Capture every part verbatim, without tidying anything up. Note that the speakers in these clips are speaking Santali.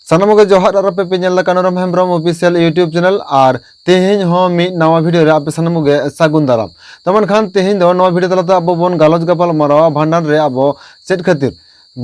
ᱥᱟᱱᱟᱢ ᱠᱚᱜᱮ ᱡᱚᱦᱟᱨ ᱟᱨ ᱟᱯᱮ ᱯᱮ ᱧᱮᱞ ᱫᱟ ᱠᱟᱱᱩᱨᱟᱢ ᱦᱮᱢᱵᱨᱚᱢ ᱚᱯᱷᱤᱥᱤᱭᱟᱞ YouTube ᱪᱮᱱᱮᱞ᱾ ᱟᱨ ᱛᱮᱦᱮᱧ ᱦᱚᱸ ᱢᱤᱫ ᱱᱟᱣᱟ ᱵᱷᱤᱰᱤᱭᱳ ᱨᱮ ᱟᱯᱮ ᱥᱟᱱᱟᱢ ᱠᱚᱜᱮ ᱥᱟᱹᱜᱩᱱ ᱫᱟᱨᱟᱢ᱾ ᱛᱚ ᱢᱮᱱᱠᱷᱟᱱ ᱛᱮᱦᱮᱧ ᱫᱚ ᱱᱚᱣᱟ ᱵᱷᱤᱰᱤᱭᱳ ᱛᱟᱞᱟᱛᱮ ᱟᱵᱚ ᱵᱚᱱ ᱜᱟᱞᱚᱪ ᱜᱟᱯᱟᱞ ᱢᱟᱨᱟᱣᱟ ᱵᱷᱟᱸᱰᱟᱱ ᱨᱮ ᱟᱵᱚ ᱪᱮᱫ ᱠᱷᱟᱹᱛᱤᱨ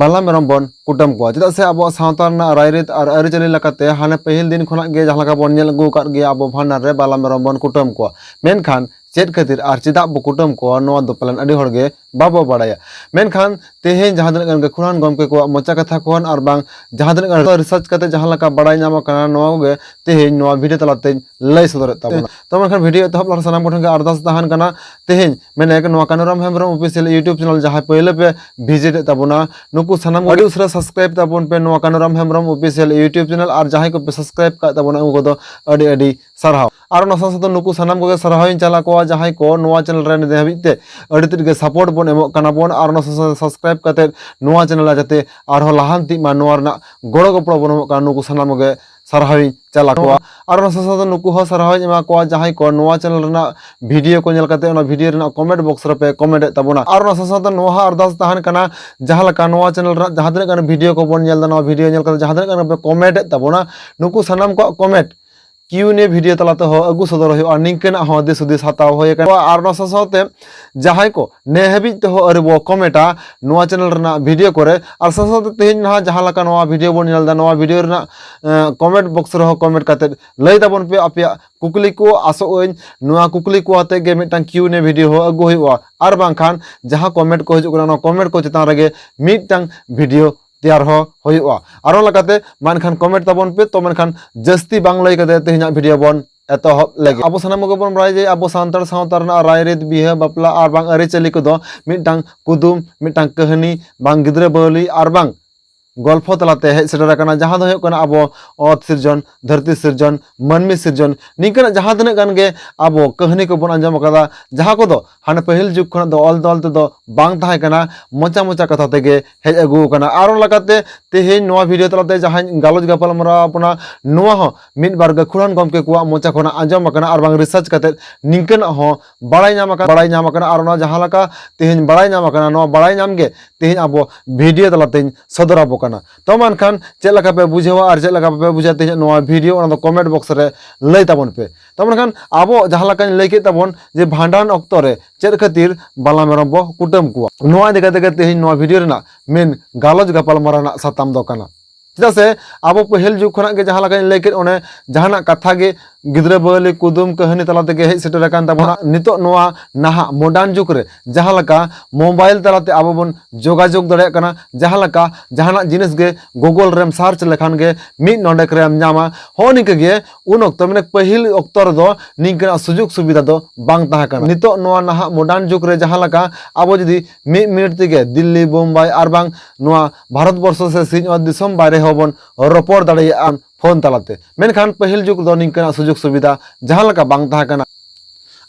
ᱵᱟᱞᱟ ᱢᱮᱨᱚᱢ ᱵᱚᱱ ᱠᱩᱴᱟᱹᱢ ᱠᱚᱣᱟ᱾ ᱪᱮᱫᱟᱜ ᱥᱮ ᱟᱵᱚᱣᱟᱜ ᱥᱟᱶᱛᱟ ᱨᱮᱱᱟᱜ ᱨᱟᱭᱨᱤᱛ ᱟᱨ ᱟᱹᱨᱤᱪᱟᱹᱞᱤ ᱞᱮᱠᱟᱛᱮ ᱦᱟᱱᱮ ᱯᱟᱹᱦᱤᱞ ᱫᱤᱱ ᱠᱷᱚᱱᱟᱜ ᱜᱮ ᱡᱟᱦᱟᱸ ᱞᱮᱠᱟ ᱵᱚᱱ ᱧᱮᱞ ᱟᱹᱜᱩ ᱟᱠᱟᱫ ᱜᱮᱭᱟ, ᱟᱵᱚ ᱵᱷᱟᱸᱰᱟᱱ ᱨᱮ ᱵᱟᱞᱟ ᱢᱮᱨᱚᱢ ᱵᱚᱱ ᱠᱩᱴᱟᱹᱢ ᱠᱚᱣᱟ᱾ ᱢᱮᱱᱠᱷᱟᱱ ᱪᱮᱫ ᱠᱷᱟᱹᱛᱤᱨ ᱟᱨ ᱪᱮᱫᱟᱜ ᱵᱚ ᱠᱩᱴᱟᱹᱢ ᱠᱚᱣᱟ, ᱱᱚᱣᱟ ᱫᱚ ᱯᱟᱞᱮᱱ ᱟᱹᱰᱤ ᱦᱚᱲ ᱜᱮ ᱵᱟᱵᱚ ᱵᱟᱲᱟᱭᱟ᱾ ᱢᱮᱱᱠᱷᱟᱱ ᱛᱮᱦᱮᱧ ᱡᱟᱦᱟᱸ ᱛᱤᱱᱟᱹᱜ ᱜᱟᱱ ᱜᱟᱹᱠᱷᱩᱲᱟᱱ ᱜᱚᱢᱠᱮ ᱠᱚᱣᱟᱜ ᱢᱚᱪᱟ ᱠᱟᱛᱷᱟ ᱠᱷᱚᱱ ᱟᱨ ᱵᱟᱝ ᱡᱟᱦᱟᱸ ᱛᱤᱱᱟᱹᱜ ᱜᱟᱱ ᱨᱤᱥᱟᱨᱪ ᱠᱟᱛᱮ ᱡᱟᱦᱟᱸ ᱞᱮᱠᱟ ᱵᱟᱲᱟᱭ ᱧᱟᱢ ᱟᱠᱟᱱᱟ, ᱱᱚᱣᱟ ᱠᱚᱜᱮ ᱛᱮᱦᱮᱧ ᱱᱚᱣᱟ ᱵᱷᱤᱰᱤᱭᱳ ᱛᱟᱞᱟᱛᱮᱧ ᱞᱟᱹᱭ ᱥᱚᱫᱚᱨᱮᱫ ᱛᱟᱵᱚᱱᱟ᱾ ᱛᱚ ᱢᱮᱱᱠᱷᱟᱱ ᱵᱷᱤᱰᱤᱭᱳ ᱮᱛᱚᱦᱚᱵ ᱞᱟᱦᱟ ᱥᱟᱱᱟᱢ ᱠᱚᱴᱷᱮᱱ ᱜᱮ ᱟᱨᱫᱟᱥ ᱛᱟᱦᱮᱱ ᱠᱟᱱᱟ, ᱛᱮᱦᱮᱧ ᱢᱮᱱᱮᱠ ᱱᱚᱣᱟ ᱠᱟᱱᱩᱨᱟᱢ ᱦᱮᱢᱵᱨᱚᱢ ᱚᱯᱷᱤᱥᱤᱭᱟᱞ YouTube ᱪᱮᱱᱮᱞ ᱡᱟᱦᱟᱸᱭ ᱯᱟᱹᱭᱞᱟᱹ ᱯᱮ ᱵᱷᱤᱡᱤᱴ ᱮᱫ ᱛᱟᱵᱚᱱᱟ, ᱱᱩᱠᱩ ᱥᱟᱱᱟᱢ ᱠᱚ ᱟᱹᱰᱤ ᱩᱥᱟᱹᱨᱟ ᱥᱟᱵᱥᱠᱨᱟᱭᱤᱵ ᱛᱟᱵᱚᱱ ᱯᱮ ᱱᱚᱣᱟ ᱠᱟᱱᱩᱨᱟᱢ ᱦᱮᱢᱵᱨᱚᱢ ᱚᱯᱷᱤᱥᱤᱭᱟᱞ YouTube ᱪᱮᱱᱮᱞ᱾ ᱟᱨ ᱡᱟᱦᱟᱸᱭ ᱠᱚᱯᱮ ᱥᱟᱵᱥᱠᱨᱟᱭᱤᱵ ᱠᱟᱜ ᱛᱟᱵᱚᱱᱟ, ᱩᱱᱠᱩ ᱠᱚᱫᱚ ᱟᱹᱰᱤ ᱟᱹᱰᱤ ᱥᱟᱨᱦᱟᱣ᱾ ᱟᱨ ᱚᱱᱟ ᱥᱟᱶ ᱥᱟᱶᱛᱮ ᱱᱩᱠᱩ ᱥᱟᱱᱟᱢ ᱠᱚᱜᱮ ᱥᱟᱨᱦᱟᱣ ᱤᱧ ᱪᱟᱞ ᱟᱠᱚᱣᱟ, ᱡᱟᱦᱟᱸᱭ ᱠᱚ ᱱᱚᱣᱟ ᱪᱮᱱᱮᱞ ᱨᱮ ᱱᱤᱛ ᱦᱟᱹᱵᱤᱡ ᱛᱮ ᱟᱹᱰᱤ ᱛᱮᱫ ᱜᱮ ᱥᱟᱯᱳᱨᱴ ᱵᱚᱱ ᱮᱢᱚᱜ ᱠᱟᱱᱟ ᱵᱚᱱ᱾ ᱟᱨ ᱚᱱᱟ ᱥᱟᱶ ᱥᱟᱶᱛᱮ ᱥᱟᱵᱥᱠᱨᱟᱭᱤᱵ ᱠᱟᱛᱮ ᱱᱚᱣᱟ ᱪᱮᱱᱮᱞ ᱡᱟᱛᱮ ᱟᱨᱦᱚᱸ ᱞᱟᱦᱟᱱᱛᱤᱜ ᱢᱟ, ᱱᱚᱣᱟ ᱨᱮᱱᱟᱜ ᱜᱚᱲᱚ ᱜᱚᱯᱚᱲᱚ ᱵᱚᱱ ᱮᱢᱚᱜ ᱠᱟᱱᱟ, ᱱᱩᱠᱩ ᱥᱟᱱᱟᱢ ᱠᱚᱜᱮ ᱥᱟᱨᱦᱟᱣ ᱤᱧ ᱪᱟᱞ ᱟᱠᱚᱣᱟ᱾ ᱟᱨ ᱚᱱᱟ ᱥᱟᱶ ᱥᱟᱶᱛᱮ ᱱᱩᱠᱩ ᱦᱚᱸ ᱥᱟᱨᱦᱟᱣ ᱤᱧ ᱮᱢᱟ ᱠᱚᱣᱟ, ᱡᱟᱦᱟᱸᱭ ᱠᱚ ᱱᱚᱣᱟ ᱪᱮᱱᱮᱞ ᱨᱮᱱᱟᱜ ᱵᱷᱤᱰᱤᱭᱳ ᱠᱚ ᱧᱮᱞ ᱠᱟᱛᱮ ᱚᱱᱟ ᱵᱷᱤᱰᱤᱭᱳ ᱨᱮᱱᱟᱜ ᱠᱚᱢᱮᱱᱴ ᱵᱚᱠᱥ ᱨᱮᱯᱮ ᱠᱚᱢᱮᱱᱴ ᱮᱫ ᱛᱟᱵᱚᱱᱟ᱾ ᱟᱨ ᱚᱱᱟ ᱥᱟᱶ ᱥᱟᱶᱛᱮ ᱱᱚᱣᱟ ᱦᱚᱸ ᱟᱨᱫᱟᱥ ᱛᱟᱦᱮᱱ ᱠᱟᱱᱟ, ᱡᱟᱦᱟᱸ ᱞᱮᱠᱟ ᱱᱚᱣᱟ ᱪᱮᱱᱮᱞ ᱨᱮᱱᱟᱜ ᱡᱟᱦᱟᱸ ᱛᱤᱱᱟᱹᱜ ᱜᱟᱱ ᱵᱷᱤᱰᱤᱭᱳ ᱠᱚᱵᱚᱱ ᱧᱮᱞ ᱮᱫᱟ, ᱱᱚᱣᱟ ᱵᱷᱤᱰᱤᱭᱳ ᱧᱮᱞ ᱠᱟᱛᱮ ᱡᱟᱦᱟᱸ ᱛᱤᱱᱟᱹᱜ ᱜᱟᱱ ᱯᱮ ᱠᱚᱢᱮᱱᱴ ᱮᱫ ᱛᱟᱵᱚᱱᱟ, ᱱᱩᱠᱩ ᱥᱟᱱᱟᱢ ᱠᱚᱣᱟᱜ ᱠᱚᱢᱮᱱᱴ ᱠᱤᱭᱩ ᱮᱱ ᱮ ᱵᱷᱤᱰᱤᱭᱳ ᱛᱟᱞᱟ ᱛᱮᱦᱚᱸ ᱟᱹᱜᱩ ᱥᱚᱫᱚᱨ ᱦᱩᱭᱩᱜᱼᱟ, ᱱᱤᱝᱠᱟᱹᱱᱟᱜ ᱦᱚᱸ ᱫᱤᱥ ᱦᱩᱫᱤᱥ ᱦᱟᱛᱟᱣ ᱦᱩᱭ ᱟᱠᱟᱱᱟ᱾ ᱟᱨ ᱚᱱᱟ ᱥᱟᱶ ᱥᱟᱶᱛᱮ ᱡᱟᱦᱟᱸᱭ ᱠᱚ ᱱᱮ ᱦᱟᱹᱵᱤᱡ ᱛᱮᱦᱚᱸ ᱟᱹᱣᱨᱤ ᱵᱚ ᱠᱚᱢᱮᱱᱴᱟ ᱱᱚᱣᱟ ᱪᱮᱱᱮᱞ ᱨᱮᱱᱟᱜ ᱵᱷᱤᱰᱤᱭᱳ ᱠᱚᱨᱮ, ᱟᱨ ᱥᱟᱶ ᱥᱟᱶᱛᱮ ᱛᱮᱦᱮᱧ ᱱᱟᱦᱟᱜ ᱡᱟᱦᱟᱸ ᱞᱮᱠᱟ ᱱᱚᱣᱟ ᱵᱷᱤᱰᱤᱭᱳ ᱵᱚᱱ ᱧᱮᱞ ᱮᱫᱟ, ᱱᱚᱣᱟ ᱵᱷᱤᱰᱤᱭᱳ ᱨᱮᱱᱟᱜ ᱠᱚᱢᱮᱱᱴ ᱵᱚᱠᱥ ᱨᱮᱦᱚᱸ ᱠᱚᱢᱮᱱᱴ ᱠᱟᱛᱮ ᱞᱟᱹᱭ ᱛᱟᱵᱚᱱ ᱯᱮ ᱟᱯᱮᱭᱟᱜ ᱠᱩᱠᱞᱤ ᱠᱚ᱾ ᱟᱥᱚᱜ ᱟᱹᱧ ᱱᱚᱣᱟ ᱠᱩᱠᱞᱤ ᱠᱚ ᱟᱛᱮ ᱜᱮ ᱢᱤᱫᱴᱟᱝ ᱠᱤᱭᱩ ᱮᱱ ᱮ ᱵᱷᱤᱰᱤᱭᱳ ᱦᱚᱸ ᱟᱹᱜᱩ ᱦᱩᱭᱩᱜᱼᱟ, ᱟᱨ ᱵᱟᱝᱠᱷᱟᱱ ᱡᱟᱦᱟᱸ ᱠᱚᱢᱮᱱᱴ ᱠᱚ ᱦᱤᱡᱩᱜ ᱠᱟᱱᱟ, ᱚᱱᱟ ᱠᱚᱢᱮᱱᱴ ᱠᱚ ᱪᱮᱛᱟᱱ ᱨᱮᱜᱮ ᱢᱤᱫᱴᱟᱝ ᱵᱷᱤᱰᱤᱭᱳ ᱛᱮᱭᱟᱨ ᱦᱚᱸ ᱦᱩᱭᱩᱜᱼᱟ᱾ ᱟᱨᱚ ᱞᱮᱠᱟᱛᱮ ᱢᱟ ᱮᱱᱠᱷᱟᱱ ᱠᱚᱢᱮᱱᱴ ᱛᱟᱵᱚᱱ ᱯᱮ᱾ ᱛᱚ ᱢᱮᱱᱠᱷᱟᱱ ᱡᱟᱹᱥᱛᱤ ᱵᱟᱝ ᱞᱟᱹᱭ ᱠᱟᱛᱮ ᱛᱮᱦᱮᱧᱟᱜ ᱵᱷᱤᱰᱤᱭᱳ ᱵᱚᱱ ᱮᱛᱚᱦᱚᱵ ᱞᱮᱜᱮ᱾ ᱟᱵᱚ ᱥᱟᱱᱟᱢ ᱠᱚᱜᱮ ᱵᱚᱱ ᱵᱟᱲᱟᱭᱟ ᱡᱮ ᱟᱵᱚ ᱥᱟᱱᱛᱟᱲ ᱥᱟᱶᱛᱟ ᱨᱮᱱᱟᱜ ᱨᱟᱭᱨᱤᱛ, ᱵᱤᱦᱟᱹ ᱵᱟᱯᱞᱟ ᱟᱨ ᱵᱟᱝ ᱟᱹᱨᱤᱪᱟᱹᱞᱤ ᱠᱚᱫᱚ ᱢᱤᱫᱴᱟᱝ ᱠᱩᱫᱩᱢ, ᱢᱤᱫᱴᱟᱝ ᱠᱟᱹᱦᱱᱤ, ᱵᱟᱝ ᱜᱤᱫᱽᱨᱟᱹ ᱵᱟᱹᱣᱞᱤ ᱟᱨ ᱵᱟᱝ ᱜᱚᱞᱯᱷᱚ ᱛᱟᱞᱟᱛᱮ ᱦᱮᱡ ᱥᱮᱴᱮᱨ ᱟᱠᱟᱱᱟ, ᱡᱟᱦᱟᱸ ᱫᱚ ᱦᱩᱭᱩᱜ ᱠᱟᱱᱟ ᱟᱵᱚ ᱚᱛ ᱥᱤᱨᱡᱚᱱ, ᱫᱷᱟᱹᱨᱛᱤ ᱥᱤᱨᱡᱚᱱ, ᱢᱟᱹᱱᱢᱤ ᱥᱤᱨᱡᱚᱱ, ᱱᱤᱝᱠᱟᱹᱱᱟᱜ ᱡᱟᱦᱟᱸ ᱛᱤᱱᱟᱹᱜ ᱜᱟᱱ ᱜᱮ ᱟᱵᱚ ᱠᱟᱹᱦᱱᱤ ᱠᱚᱵᱚᱱ ᱟᱸᱡᱚᱢ ᱟᱠᱟᱫᱟ, ᱡᱟᱦᱟᱸ ᱠᱚᱫᱚ ᱦᱟᱱᱮ ᱯᱟᱹᱦᱤᱞ ᱡᱩᱜᱽ ᱠᱷᱚᱱᱟᱜ ᱫᱚ ᱚᱞ ᱫᱚ ᱚᱞ ᱛᱮᱫᱚ ᱵᱟᱝ ᱛᱟᱦᱮᱸ ᱠᱟᱱᱟ, ᱢᱚᱪᱟ ᱢᱚᱪᱟ ᱠᱟᱛᱷᱟ ᱛᱮᱜᱮ ᱦᱮᱡ ᱟᱹᱜᱩ ᱟᱠᱟᱱᱟ᱾ ᱟᱨ ᱚᱱᱟ ᱞᱮᱠᱟᱛᱮ ᱛᱮᱦᱮᱧ ᱱᱚᱣᱟ ᱵᱷᱤᱰᱤᱭᱳ ᱛᱟᱞᱟᱛᱮ ᱡᱟᱦᱟᱸᱧ ᱜᱟᱞᱚᱪ ᱜᱟᱯᱟᱞ ᱢᱟᱨᱟᱣ ᱟᱵᱚᱱᱟ, ᱱᱚᱣᱟ ᱦᱚᱸ ᱢᱤᱫ ᱵᱟᱨ ᱜᱟᱹᱠᱷᱩᱲᱟᱱ ᱜᱚᱢᱠᱮ ᱠᱚᱣᱟᱜ ᱢᱚᱪᱟ ᱠᱷᱚᱱᱟᱜ ᱟᱸᱡᱚᱢ ᱟᱠᱟᱱᱟ ᱟᱨ ᱵᱟᱝ ᱨᱤᱥᱟᱨᱪ ᱠᱟᱛᱮ ᱱᱤᱝᱠᱟᱹᱱᱟᱜ ᱦᱚᱸ ᱵᱟᱲᱟᱭ ᱧᱟᱢ ᱟᱠᱟᱱᱟ, ᱵᱟᱲᱟᱭ ᱧᱟᱢ ᱟᱠᱟᱱᱟ᱾ ᱟᱨ ᱚᱱᱟ ᱡᱟᱦᱟᱸ ᱞᱮᱠᱟ ᱛᱮᱦᱮᱧ ᱵᱟᱲᱟᱭ ᱧᱟᱢ ᱟᱠᱟᱱᱟ, ᱱᱚᱣᱟ ᱵᱟᱲᱟᱭ ᱧᱟᱢ ᱜᱮ ᱛᱮᱦᱮᱧ ᱟᱵᱚ ᱵᱷᱤᱰᱤᱭᱳ ᱛᱟᱞᱟᱛᱮᱧ ᱥᱚᱫᱚᱨ ᱟᱵᱚ ᱠᱟᱱᱟ᱾ ᱛᱚ ᱢᱮᱱᱠᱷᱟᱱ ᱪᱮᱫ ᱞᱮᱠᱟ ᱯᱮ ᱵᱩᱡᱷᱟᱹᱣᱟ ᱟᱨ ᱪᱮᱫ ᱞᱮᱠᱟ ᱵᱟᱯᱮ ᱵᱩᱡᱷᱟᱹᱣᱟ ᱛᱮᱦᱮᱧᱟᱜ ᱱᱚᱣᱟ ᱵᱷᱤᱰᱤᱭᱳ, ᱚᱱᱟ ᱫᱚ ᱠᱚᱢᱮᱱᱴ ᱵᱚᱠᱥ ᱨᱮ ᱞᱟᱹᱭ ᱛᱟᱵᱚᱱ ᱯᱮ᱾ ᱛᱚ ᱢᱮᱱᱠᱷᱟᱱ ᱟᱵᱚ ᱡᱟᱦᱟᱸ ᱞᱮᱠᱟᱧ ᱞᱟᱹᱭ ᱠᱮᱫ ᱛᱟᱵᱚᱱ ᱡᱮ ᱵᱷᱟᱸᱰᱟᱱ ᱚᱠᱛᱚ ᱨᱮ ᱪᱮᱫ ᱠᱷᱟᱹᱛᱤᱨ ᱵᱟᱞᱟ ᱢᱮᱨᱚᱢ ᱵᱚ ᱠᱩᱴᱟᱹᱢ ᱠᱚᱣᱟ, ᱱᱚᱣᱟ ᱤᱫᱤ ᱠᱟᱛᱮ ᱜᱮ ᱛᱮᱦᱮᱧ ᱱᱚᱣᱟ ᱵᱷᱤᱰᱤᱭᱳ ᱨᱮᱱᱟᱜ ᱢᱮᱱ ᱜᱟᱞᱚᱪ ᱜᱟᱯᱟᱞᱢᱟᱨᱟᱣ ᱨᱮᱱᱟᱜ ᱥᱟᱛᱟᱢ ᱫᱚ ᱠᱟᱱᱟ᱾ ᱪᱮᱫᱟᱜ ᱥᱮ ᱟᱵᱚ ᱯᱟᱹᱦᱤᱞ ᱡᱩᱜᱽ ᱠᱷᱚᱱᱟᱜ ᱜᱮ ᱡᱟᱦᱟᱸ ᱞᱮᱠᱟᱧ ᱞᱟᱹᱭ ᱠᱮᱫ, ᱚᱱᱮ ᱡᱟᱦᱟᱱᱟᱜ ᱠᱟᱛᱷᱟ ᱜᱮ ᱜᱤᱫᱽᱨᱟᱹ ᱵᱟᱹᱣᱞᱤ ᱠᱩᱫᱩᱢ ᱠᱟᱹᱦᱱᱤ ᱛᱟᱞᱟ ᱛᱮᱜᱮ ᱦᱮᱡ ᱥᱮᱴᱮᱨ ᱟᱠᱟᱱ ᱛᱟᱵᱚᱱᱟ᱾ ᱱᱤᱛᱚᱜ ᱱᱚᱣᱟ ᱱᱟᱦᱟᱜ ᱢᱚᱰᱟᱨᱱ ᱡᱩᱜᱽ ᱨᱮ ᱡᱟᱦᱟᱸ ᱞᱮᱠᱟ ᱢᱳᱵᱟᱭᱤᱞ ᱛᱟᱞᱟᱛᱮ ᱟᱵᱚ ᱵᱚᱱ ᱡᱳᱜᱟᱡᱳᱜᱽ ᱫᱟᱲᱮᱭᱟᱜ ᱠᱟᱱᱟ, ᱡᱟᱦᱟᱸ ᱞᱮᱠᱟ ᱡᱟᱦᱟᱱᱟᱜ ᱡᱤᱱᱤᱥ ᱜᱮ ᱜᱩᱜᱚᱞ ᱨᱮᱢ ᱥᱟᱨᱪ ᱞᱮᱠᱷᱟᱱ ᱜᱮ ᱢᱤᱫ ᱱᱚᱰᱮᱠ ᱨᱮᱢ ᱧᱟᱢᱟ᱾ ᱦᱚᱸ ᱱᱤᱝᱠᱟᱹ ᱜᱮ ᱩᱱ ᱚᱠᱛᱚ, ᱢᱟᱱᱮ ᱯᱟᱹᱦᱤᱞ ᱚᱠᱛᱚ ᱨᱮᱫᱚ ᱱᱤᱝᱠᱟᱹᱱᱟᱜ ᱥᱩᱡᱳᱜᱽ ᱥᱩᱵᱤᱫᱷᱟ ᱫᱚ ᱵᱟᱝ ᱛᱟᱦᱮᱸ ᱠᱟᱱᱟ᱾ ᱱᱤᱛᱚᱜ ᱱᱚᱣᱟ ᱱᱟᱦᱟᱜ ᱢᱚᱰᱟᱨᱱ ᱡᱩᱜᱽ ᱨᱮ ᱡᱟᱦᱟᱸ ᱞᱮᱠᱟ ᱟᱵᱚ ᱡᱩᱫᱤ ᱢᱤᱫ ᱢᱤᱱᱤᱴ ᱛᱮᱜᱮ ᱫᱤᱞᱞᱤ, ᱵᱳᱢᱵᱟᱭ ᱟᱨ ᱵᱟᱝ ᱱᱚᱣᱟ ᱵᱷᱟᱨᱚᱛ ᱵᱚᱨᱥᱚ ᱥᱮ ᱥᱤᱧᱚᱛ ᱫᱤᱥᱚᱢ ᱵᱟᱭᱨᱮ ᱦᱚᱸᱵᱚᱱ ᱨᱚᱯᱚᱲ ᱫᱟᱲᱮᱭᱟᱜᱼᱟ ᱯᱷᱳᱱ ᱛᱟᱞᱟᱛᱮ, ᱢᱮᱱᱠᱷᱟᱱ ᱯᱟᱹᱦᱤᱞ ᱡᱩᱜᱽ ᱫᱚ ᱱᱤᱝᱠᱟᱹᱱᱟᱜ ᱥᱩᱡᱳᱜᱽ ᱥᱩᱵᱤᱫᱷᱟ ᱡᱟᱦᱟᱸ ᱞᱮᱠᱟ ᱵᱟᱝ ᱛᱟᱦᱮᱸ ᱠᱟᱱᱟ᱾